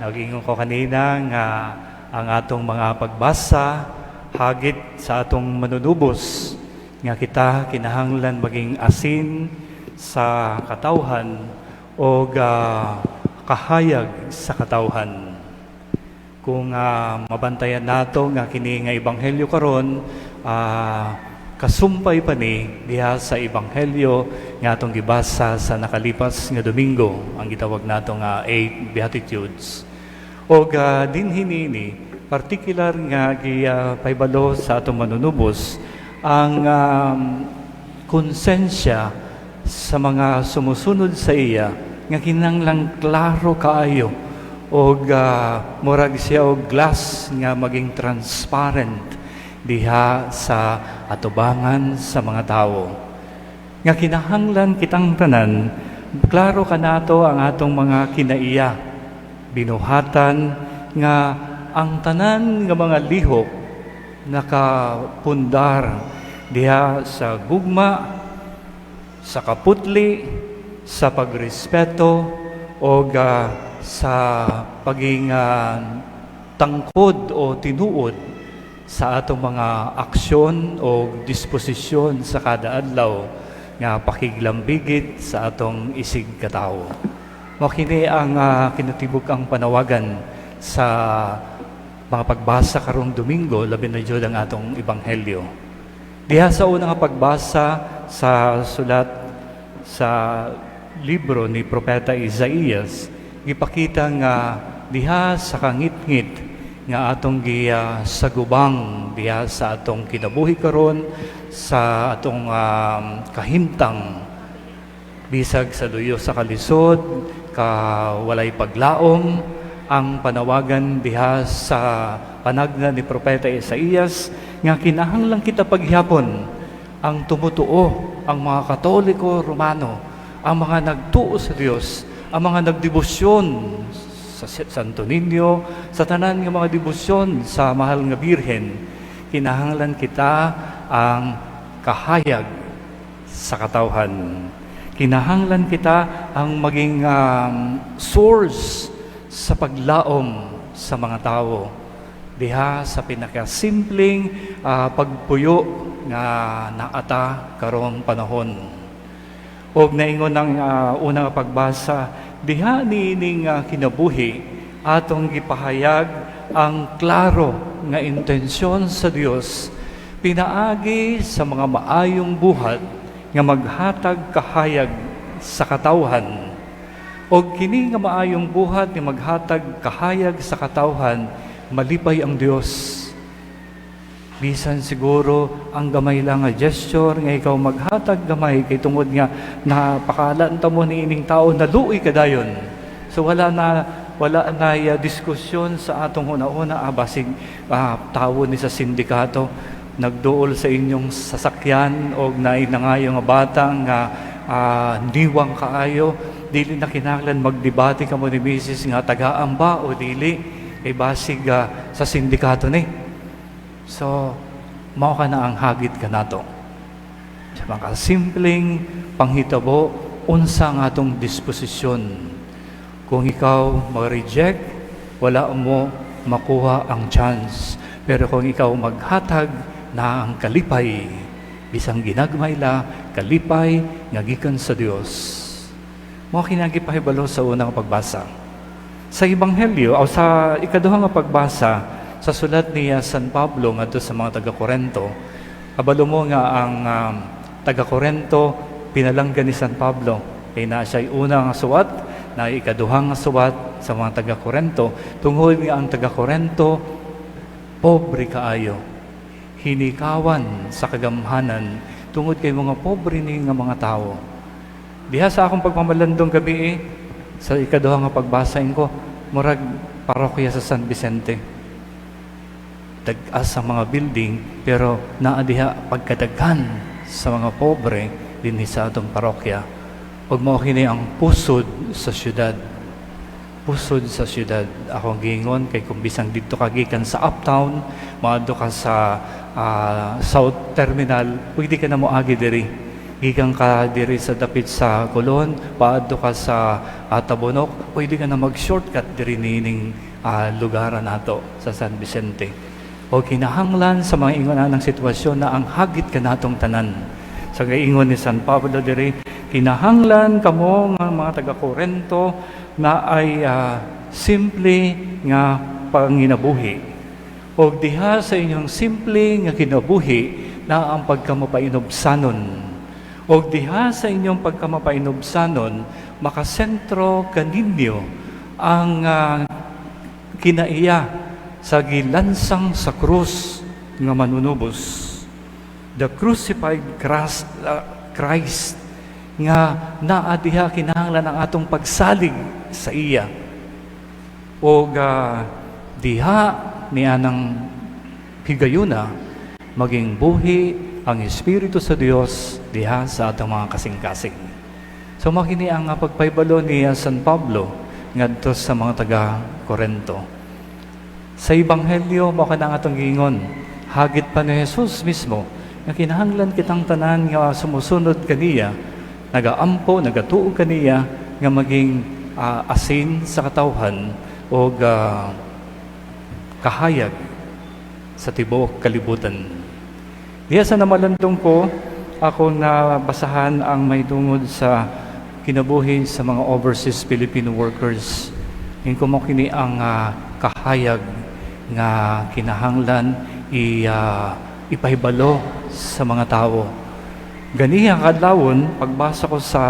Nagingon ko kanina nga ang atong mga pagbasa hagit sa atong manunubos nga kita kinahanglan maging asin sa katawhan o kahayag sa katawhan. Kung mabantayan nato nga kini nga ebanghelyo karon kasumpay pa ni diha sa ebanghelyo nga atong gibasa sa nakalipas nga Domingo, ang gitawag nato nga eight Beatitudes. Og dinhi nini partikular nga gipahibalo sa atong manunubos ang konsensya sa mga sumusunod sa iya nga kinahanglang klaro kaayo og murag siya og glass nga maging transparent diha sa atubangan sa mga tawo, nga kinahanglan kitang tanan klaro kanato ang atong mga kinaiya, binuhatan nga ang tanan nga mga lihok nakapundar diha sa gugma, sa kaputli, sa pagrespeto o sa paging tangkod o tinuod sa atong mga aksyon o disposisyon sa kada adlaw nga pakiglambigit sa atong isig katawo. Mao kini ang kinatibuk-ang panawagan sa mga pagbasa karong Domingo, labi na jud ang atong ebanghelyo. Diha sa unang pagbasa sa sulat sa libro ni Propeta Isaías, gipakita nga diha sa kangitngit nga atong giya sagubang diha sa atong kinabuhi karon, sa atong kahimtang, bisag sa luyo sa kalisod, ka walay paglaom, ang panawagan diha sa panagna ni Propeta Isaías nga kinahanglan kita paghihapon ang tumutuo, ang mga Katoliko Romano, ang mga nagtuo sa Dios, ang mga nagdebosyon sa Santo Niño, sa tanan nga mga debosyon sa Mahal nga Birhen, kinahanglan kita ang kahayag sa katawhan. Kinahanglan kita ang maging source sa paglaom sa mga tao. Diha sa pinakasimpleng pagpuyo nga naata karong panahon. Og naingon ang unang pagbasa, diha niining kinabuhi atong gipahayag ang klaro nga intensyon sa Dios pinaagi sa mga maayong buhat nga maghatag kahayag sa katawhan. Og kini nga maayong buhat nga maghatag kahayag sa katawhan, malipay ang Dios. Bisan siguro ang gamay lang nga gesture nga ikaw maghatag gamay kay tungod nga napakalan mo ni ining tao, naluoy ka dayon. So wala na diskusyon sa atong una-una, basig tawo ni sa sindikato, nagduol sa inyong sasakyan og nainangayo nga bata nga niwang kaayo, dili na kinahanglan magdebate kamo ni misis nga tagaan ba o dili kay basig sa sindikato ni. So, mao ka na ang hagit kanato. Sa mga simpleng panghitabo, unsa ang atong disposisyon. Kung ikaw mag-reject, wala mo makuha ang chance. Pero kung ikaw maghatag na ang kalipay, bisang ginagmay la, kalipay nga gikan sa Dios. Mao kini ang gipahibalo sa unang pagbasa. Sa Ebanghelyo o sa ikaduha nga pagbasa sa sulat ni San Pablo ngadto sa mga taga-Korento, kabalo mo nga ang taga-Korento pinalangga ni San Pablo. Kay naa siya'y una nga suwat, na ikaduha nga suwat sa mga taga-Korento, tungod nga ang taga-Korento pobre kaayo. Hinikawan sa kagamhanan tungod kay mga pobre ni nga mga tawo. Diha sa akong pagmamalandong gabi eh, sa ikaduha nga pagbasa ko, murag parokya sa San Vicente. Dag-as ang mga building, pero naa diha pagkadaghan sa mga pobre dinhi sa atong parokya. Ug mao kini ang pusod sa syudad. Pusod sa syudad. Akong giingon kay kung bisang didto ka gikan sa uptown, moadto ka sa South Terminal, pwede ka na moagi diri. Gikan ka diri sa dapit sa Colon, paadto ka sa Tabunok, pwede ka na mag-shortcut diri nining lugar nato sa San Vicente. O kinahanglan sa mga ingon ng sitwasyon na ang hagit kanatong tanan. Sa gaingon ni San Pablo diri, kinahanglan kamo nga mga taga Korento na ay simple nga panginabuhi. O diha sa inyong simple nga kinabuhi na ang pagkamapainubsanon. O diha sa inyong pagkamapainubsanon, makasentro kaninyo ang kinaiya sa gilansang sa krus nga manunubos. The crucified Christ nga naa diha kinahanglan ang atong pagsalig sa iya. O diha niya ng higayuna maging buhi ang Espiritu sa Dios diha sa atong mga kasing-kasing. So mao kini ang pagpahibalo ni San Pablo ngadto sa mga taga Korento. Sa Ebanghelyo, mao kana ang atong giingon, hagit pa ni Jesus mismo nga kinahanglan kitang tanan nga sumusunod kaniya, nagaampo, nagatuo kaniya nga maging asin sa katawhan o kahayag sa tibuok kalibutan. Diha sa namalandong ko, ako nabasahan ang may tungod sa kinabuhi sa mga overseas Filipino workers. Ingon mao kini ang kahayag nga kinahanglan ipahibalo sa mga tao. Ganiha kadlawon, pagbasa ko sa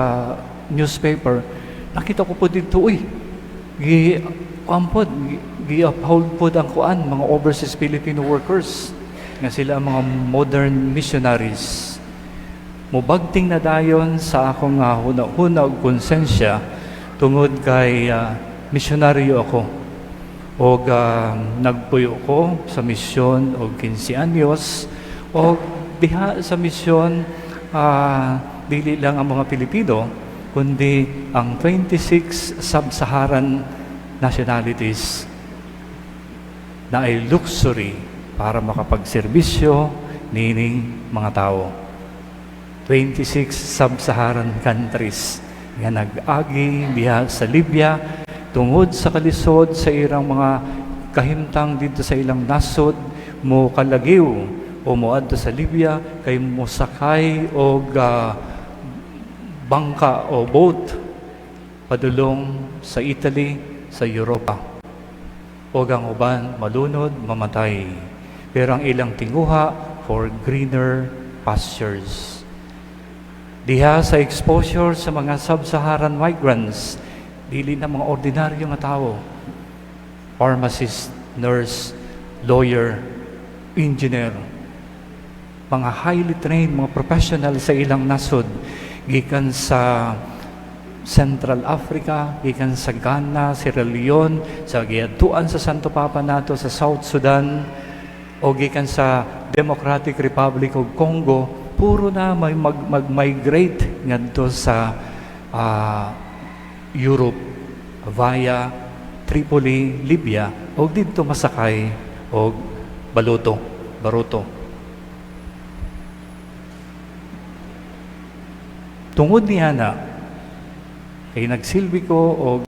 newspaper, nakita ko po dito, uy, gi kuan pod, gi-uphold pod ang kuan mga overseas Filipino workers nga sila ang mga modern missionaries. Mubagting na dayon sa akong huna-huna ug konsensya tungod kay misyonaryo ako. Og nagpuyo ko sa misyon og 15 anyos, og diha sa misyon dili lang ang mga Pilipino kundi ang 26 sub-Saharan nationalities na ay luxury para makapagserbisyo nining mga tao. 26 sub-Saharan countries nga nag-agi diha sa Libya tungod sa kalisod sa ilang mga kahimtang dito sa ilang nasod, mo kalagiw o moadto sa Libya kay mosakay og bangka o boat padulong sa Italy, sa Europa. O ang uban malunod, mamatay. Pero ang ilang tinguha, for greener pastures. Diha sa exposure sa mga sub-Saharan migrants, dili na mga ordinaryo nga tao. Pharmacist, nurse, lawyer, engineer, mga highly trained, mga professional sa ilang nasod, gikan sa Central Africa, gikan sa Ghana, Sierra Leone, sa giadtuan sa Santo Papa nato sa South Sudan, o gikan sa Democratic Republic of Congo, puro na may mag-migrate ngadto sa Europe via Tripoli, Libya, o didto masakay og baluto, baruto. Tungod niya na, kay nagsilbi ko og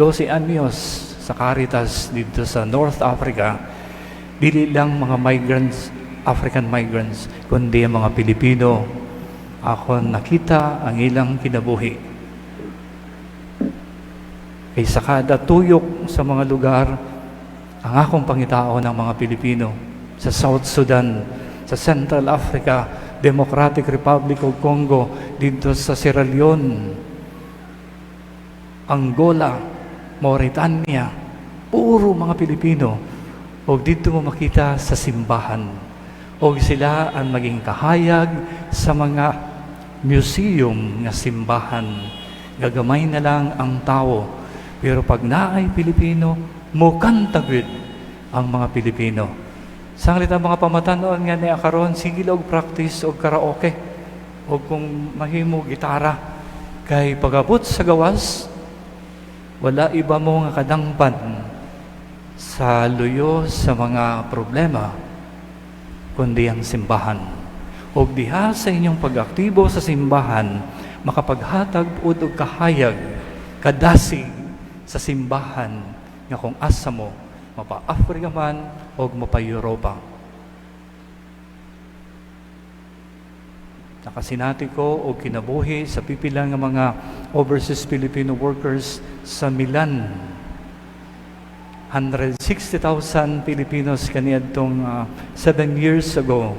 12 anyos sa Caritas dito sa North Africa, dili lang mga migrants, African migrants, kundi ang mga Pilipino. Ako nakita ang ilang kinabuhi. Kay sa kada tuyok sa mga lugar, ang akong pangitaon ng mga Pilipino sa South Sudan, sa Central Africa, Democratic Republic of Congo, dito sa Sierra Leone, Angola, Mauritania, puro mga Pilipino. O dito mo makita sa simbahan. O sila ang maging kahayag sa mga museum nga simbahan. Gagamay na lang ang tao. Pero pag naay Pilipino, mukanta gud ang mga Pilipino. Sanglit ang mga pamatanon nga niya karon, sige og practice og karaoke o kung mahimo gitara, kay pagabot sa gawas, wala iba mo nga kadangpan sa luyo sa mga problema kundi ang simbahan. Og diha sa inyong pag-aktibo sa simbahan, makapaghatag pod og kahayag, kadasig sa simbahan nga kung asa mo, mapa-Africa man o mapa-Europa. Nakasinati ko og kinabuhi sa pipila nga mga overseas Filipino workers sa Milan. 160,000 Filipinos kaniadtong 7 years ago.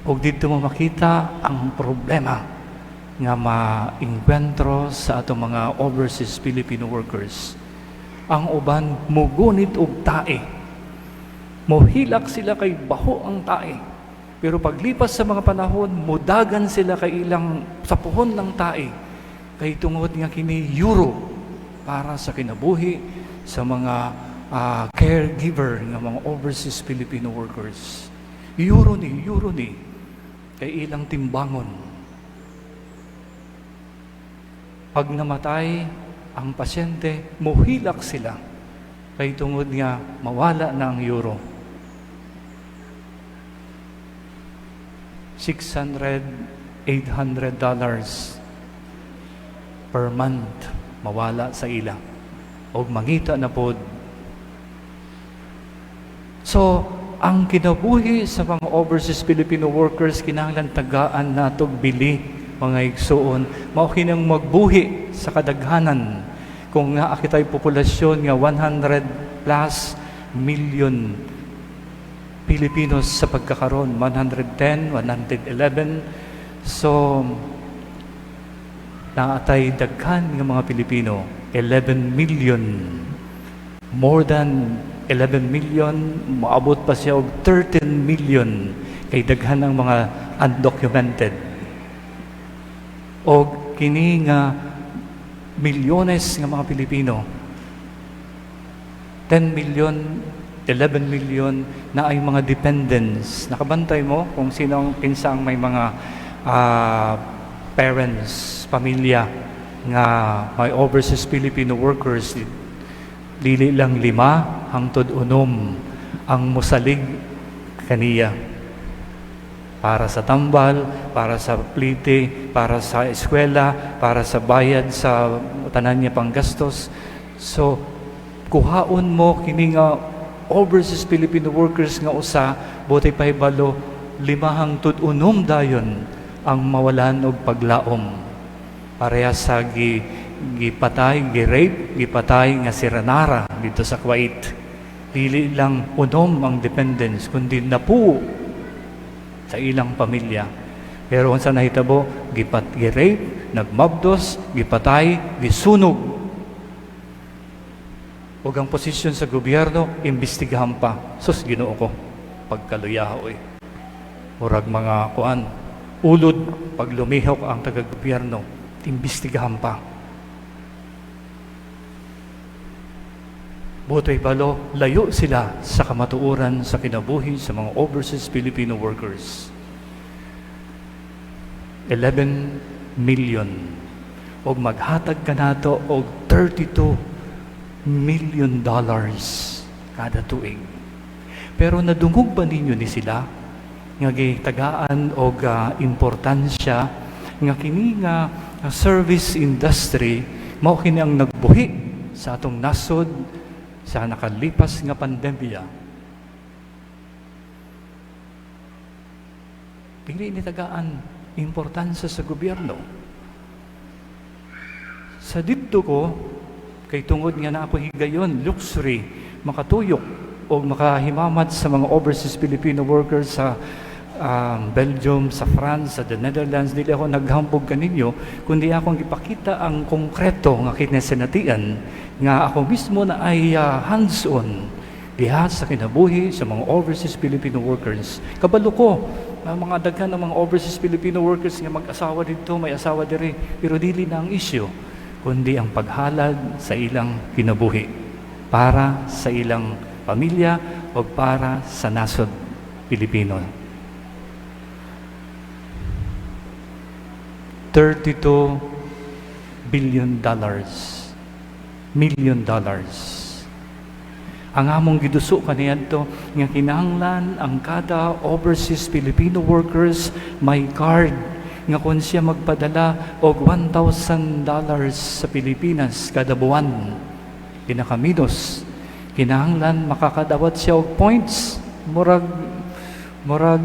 Ug didto mo makita ang problema nga maengkwentro sa atong mga overseas Filipino workers. Ang uban mugunit og tae. Mohilak sila kay baho ang tae. Pero paglipas sa mga panahon, mudagan sila kay ilang sa puhon ng tae. Kay tungod nga kini euro para sa kinabuhi sa mga caregiver nga mga overseas Filipino workers. Euro ni kay ilang timbangon. Pag namatay ang pasyente, muhilak sila kay tungod nga mawala na ang euro. 600, $800 per month mawala sa ila. Og mangita na pod. So, ang kinabuhi sa mga overseas Filipino workers, kinahanglan tagaan natog bili, mga igsuon. Mao kinang magbuhi sa kadaghanan. Kung naa kitay populasyon nga 100 plus million Pilipinos sa pagkakaron, 110, 111. So, naatay daghan nga mga Pilipino, 11 million. More than 11 million, moabot pa siya og 13 million kay daghan ang mga undocumented. Og kini nga milyones nga mga Pilipino, 10 million, 11 million na ay mga dependents. Nakabantay mo kung sino ang kinsa ang may mga parents, pamilya nga may overseas Filipino workers, dili lang 5 hangtod 6 ang musalig kaniya para sa tambal, para sa plite, para sa eskwela, para sa bayad sa tanan niya panggastos. So, kuhaon mo kini nga overseas Filipino workers nga usa, buoy pahibalo, 5 hangtod 6 dayon ang mawalan og paglaom. Pareha sa gipatay, gi-rape, gipatay nga si Ranara didto sa Kuwait. Dili lang 6 ang dependents, kundi napuo sa ilang pamilya. Pero unsa nahitabo, gi-rape, nagmabdos, gipatay, gisunog. Ug ang posisyon sa gobyerno, imbestigahan pa. Sus, Ginoo ko, pagkaluya oy. Murag mga kuan, ulod pag lumihok ang taga-gobyerno, imbestigahan pa. Buoy balo, layo sila sa kamatuoran sa kinabuhi sa mga overseas Filipino workers. 11 million. Og maghatag ka nato og $32 million kada tuig. Pero nadungog ba ninyo ni sila nga gitagaan og importansya nga kini nga service industry mao kini ang nagbuhi sa atong nasod sa nakalipas nga pandemya? Dili ni tagaan importansya sa gobyerno. Sa didto ko, kay tungod nga na ako higayon, luxury, makatuyok o makahimamad sa mga overseas Filipino workers sa Belgium, sa France, sa the Netherlands, dili ako naghambog kaninyo, kundi akong ipakita ang konkreto nga kinasinatian nga ako mismo na ay hands-on diha sa kinabuhi sa mga overseas Filipino workers. Kabalo ko, ang mga daghan ng mga overseas Filipino workers nga mag-asawa didto, may asawa diri, pero dili na ang issue, kundi ang paghalad sa ilang kinabuhi para sa ilang pamilya o para sa nasod Pilipino. $32 billion, million dollars. Ang among giduso kaniadto nga kinahanglan ang kada overseas Filipino workers may card nga kung siya magpadala og $1,000 sa Pilipinas kada buwan, pinakaminos, kinahanglan makakadawat siya og points, murag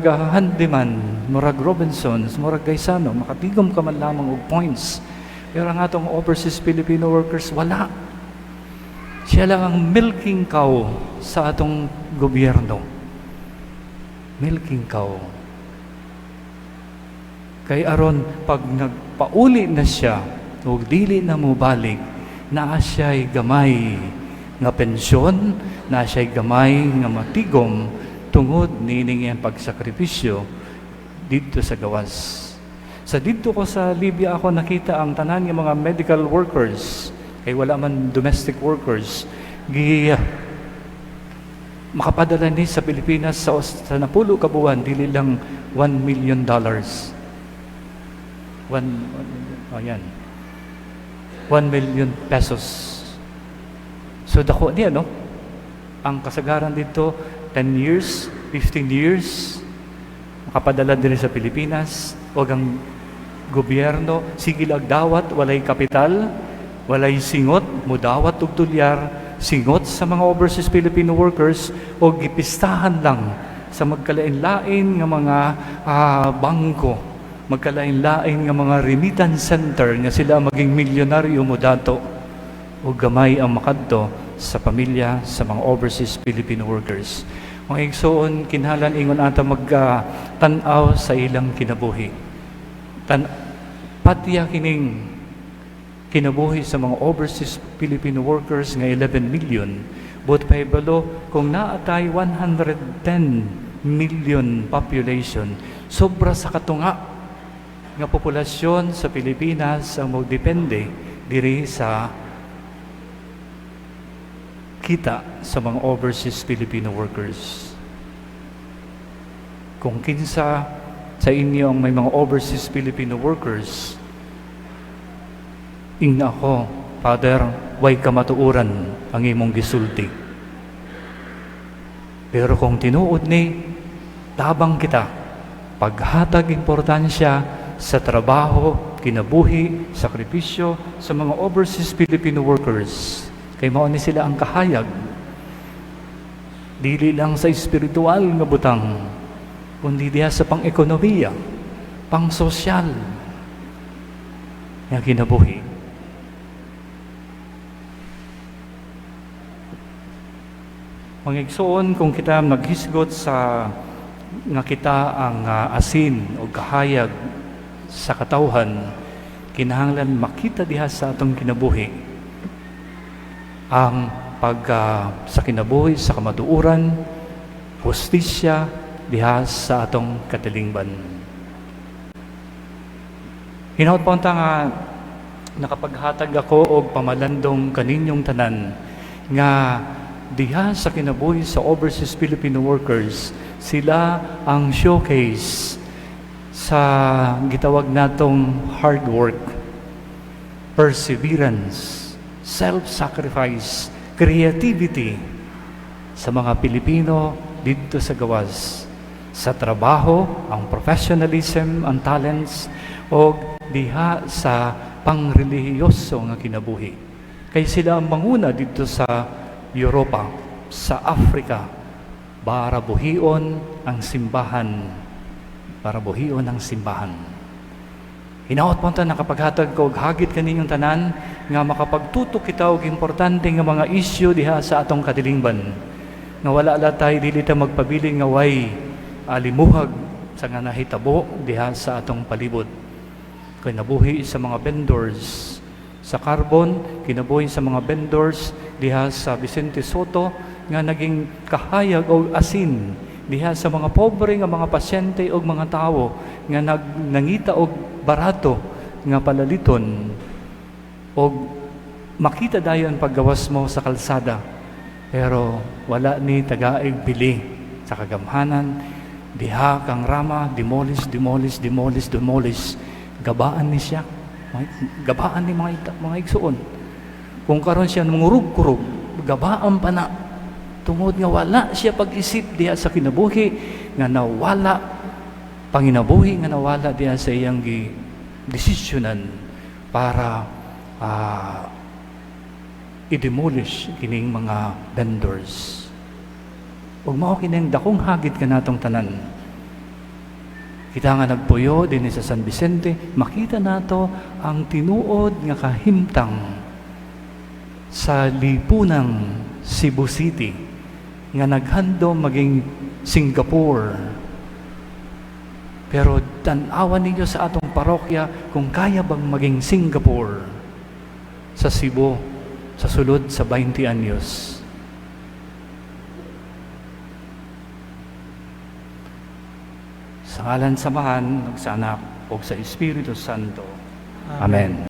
Handyman, murag Robinsons, murag Gaisano, makatigom ka man lamang og points. Pero ang atong overseas Filipino workers, wala. Siya lang ang milking cow sa atong gobyerno. Milking cow. Kay aron pag nagpauli na siya ug dili na mobalik, naa siya'y gamay nga pensyon, naa siya'y gamay nga matigom tungod niining iyang pagsakripisyo didto sa gawas. Sa didto ko sa Libya, ako nakita ang tanan nga mga medical workers, kay wala man domestic workers, gi makapadala ni sa Pilipinas sa 10 ka buwan dili lang $1 million. One, oh, yan. ₱1 million. So dako niya, no? Ang kasagaran dito, 10 years, 15 years, makapadala diri sa Pilipinas, o ang gobyerno, sige lag dawat, walay kapital, walay singot, mudawat og dolyar, singot sa mga overseas Filipino workers, o gipistahan lang sa magkalain-lain nga mga bangko, magkalain-lain nga mga remittance center nga sila maging milyonaryo mo dato o gamay ang makadto sa pamilya sa mga overseas Filipino workers. Mga igsoon, kinahanglan ingon ata mag tan-aw sa ilang kinabuhi. Patya kining kinabuhi sa mga overseas Filipino workers nga 11 million. But pahibalo kung naatay 110 million population, sobra sa katunga nga populasyon sa Pilipinas ang magdepende diri sa kita sa mga overseas Filipino workers. Kung kinsa sa inyo ang may mga overseas Filipino workers, ingna ako, "Father, way kamatuoran ang imong gisulti." Pero kung tinuod ni, tabang kita, paghatag importansya sa trabaho, kinabuhi, sakripisyo sa mga overseas Filipino workers. Kay mao ni sila ang kahayag. Dili lang sa espiritual nga butang, kundi diha sa pang-ekonomiya, pang-sosyal nga kinabuhi. Mga igsoon, kung kita maghisgot sa nga kita ang asin o kahayag sa katawhan, kinahanglan makita diha sa atong kinabuhi ang pag sa kinabuhi sa kamatuoran, hustisya diha sa atong katilingban. Hinaot po nga nakapaghatag ako og pamalandong kaninyong tanan nga diha sa kinabuhi sa overseas Filipino workers, sila ang showcase sa gitawag natong hard work, perseverance, self-sacrifice, creativity sa mga Pilipino didto sa gawas. Sa trabaho, ang professionalism, ang talents, o diha sa pangrelihiyoso nga kinabuhi. Kay sila ang manguna didto sa Europa, sa Africa, para buhion ang simbahan. Para buhion ang simbahan. Hinaot po ta nakapaghatag ko og hagit kaninyong tanan nga makapagtutok kita og importante nga mga isyu diha sa atong katilingban. Nga wala la tay, dili ta magpabilin nga way alimuhag sa nga nahitabo diha sa atong palibot. Kinabuhi sa mga vendors sa Carbon, kinabuhi sa mga vendors diha sa Vicente Sotto nga naging kahayag og asin diha sa mga pobre nga mga pasyente og mga tawo nga nangita og barato nga palaliton og makita dayon paggawas mo sa kalsada, pero wala ni tagaig bili sa kagamhanan diha kang Rama. Demolish, demolish, demolish, demolish. Gabaan ni siya, gabaan ni mga igsoon. Kung karon siya mangurog-kurog, gabaan pa na. Tungod nga wala siya pag-isip diha sa kinabuhi nga nawala, panginabuhi nga nawala diha sa iyang gi desisyonan para i-demolish kining mga vendors. Ug mao kini ang dakong hagit kanatong tanan. Kita nga nagpuyo dinhi sa San Vicente, makita nato ang tinuod nga kahimtang sa lipunang Cebu City nga naghandom maging Singapore. Pero tan-awan ninyo sa atong parokya kung kaya bang maging Singapore sa Cebu sa sulod sa 20 anyos. Sa ngalan sa Amahan, ug sa Anak, ug sa Espiritu Santo. Amen.